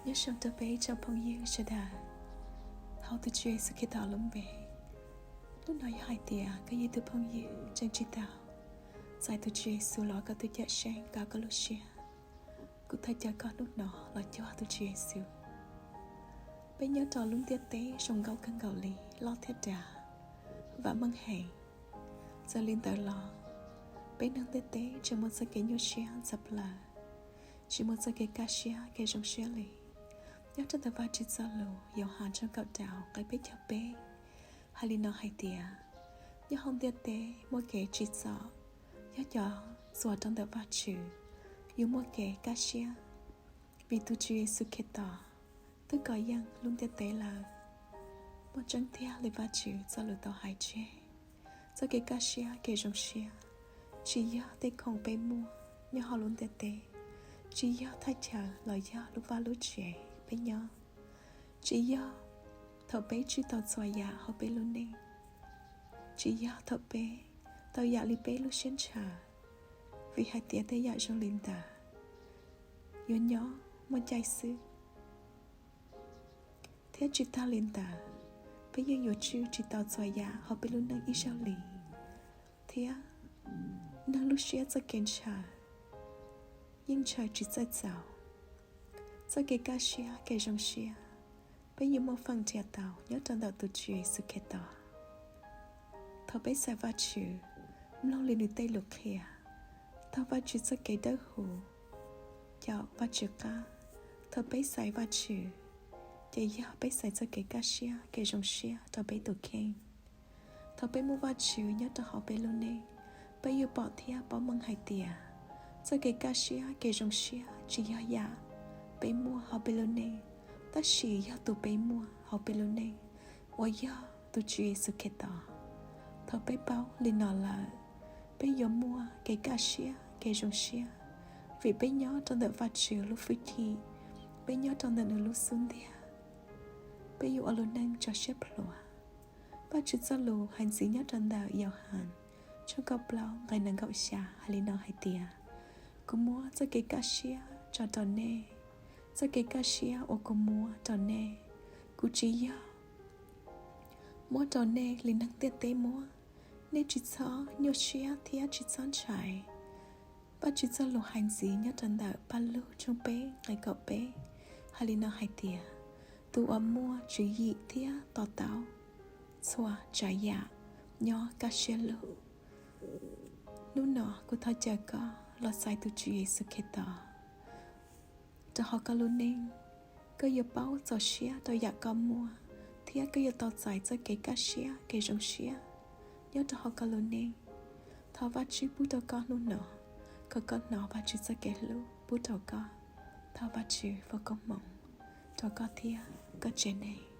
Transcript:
Nyob zoo rau peb tsoom phooj ywg sawv daws hauv tus Tswv Yexus Khetos lub npe. Hnub no yog hais tias koj yog ib tug phooj ywg tseem tsis tau txais tus Tswv Yexus los koj tus cawm seej kav koj lub siab, kuv thov caw koj hnub no los cuag tus Tswv Yexus. Peb nyob rau lub ntiaj teb zoo nkauj kawg nkaus li, loj thiab dav, vam meej heev. Txawm li ntawd los peb neeg ntiaj teb tseem muaj txoj kev nyuaj siab tshaj plaws, tsis muaj txoj kev kaj siab kev zoo siab li. Nyob rau ntawm Vajtswv txoj lus Yauhas tshooj kaum rau nqe peb caug peb hais li no hais tias, nyob hauv ntiaj teb muaj kev tsim txom, yog cov txuas rau ntawm Vajtswv yuav muaj kev kaj siab, vim tus Tswv Yexus Khetos twb kov yeej lub ntiaj teb lawm. Muaj tseeb tiag li Vajtswv txoj lus tau hais tseg, txoj kev kaj siab kev zoo siab tsis yog tej khoom peb muaj nyob hauv lub ntiaj teb, tsis yog thaj chaw los yog lub vaj lub tsev peb nyob, tsis yog thaum peb tswj tau txhua yam hauv peb lub neej, tsis yog thaum peb tau yam li peb lub siab ntshaw, vim hais tias tej yam zoo li ntawd yuav nyob muaj caij xwb. Thiab tsis tag li ntawd, peb yeej yuav tswj tsis tau txhua yam hauv peb lub neej ib zaug li, thiab neeg lub siab txoj kev ntshaw yeej ntshaw tsis txawj txaus. Txoj kev kaj siab kev zoo siab peb yuav muaj feem nrhiav tau nyob rau ntawm tus Tswv Yexus Khetos. Thaum peb xaiv Vajtswv, mloog li nws tej lus qhia, taug Vajtswv txoj kev dawb huv, caum Vajtswv qab, thaum peb xaiv Vajtswv, ces yog peb xaiv txoj kev kaj siab kev zoo siab rau peb tus kheej. Thaum peb muaj Vajtswv nyob rau hauv peb lub neej, peb yuav pom thiab paub meej hais tias txoj kev kaj siab kev zoo siab tsis yog yam peb muaj hauv peb lub neej, tab sis yog tus peb muaj hauv peb lub neej uas yog tus Tswv Yexus Khetos. Thaum peb paub li no lawm, peb yuav muaj kev kaj siab kev zoo siab, vim peb nyob rau ntawm Vajtswv lub hwj chim, peb nyob rau ntawm nws lub xub ntiag, peb yuav ua lub neej tso siab plhuav. Vajtswv txoj lus hais ntxiv nyob rau ntawm Yauhas tshooj kaum plaub nqe nees nkaum xya hais li no hais tias, kuv muab txoj kev kaj siab tso rau nej, txoj kev kaj siab uas kuv muab rau nej, kuv tsis yog muab rau nej li neeg ntiaj teb muab, nej tsis txhob nyuaj siab thiab tsis txhob ntshai. Vajtswv txoj lus hais ntxiv nyob rau ntawm Pajlug tshooj peb nqe kaum peb hais li no hais tias, tus uas muaj tswv yim thiab to taub txhua tsav yam nyob kaj siab lug. Hnub no kuv thov caw koj los xaiv tus Tswv Yexus Khetos rau hauv koj lub neej, koj yuav paub txaus siab rau yam koj muaj, thiab koj yuav tau txais txoj kev kaj siab kev zoo siab nyob rau hauv koj lub neej. Thov Vajtswv pub rau koj hnub no, kom koj hnov Vajtswv txoj kev hlub pub rau koj. Thov Vajtswv foom koob hmoov rau koj thiab koj tsev neeg.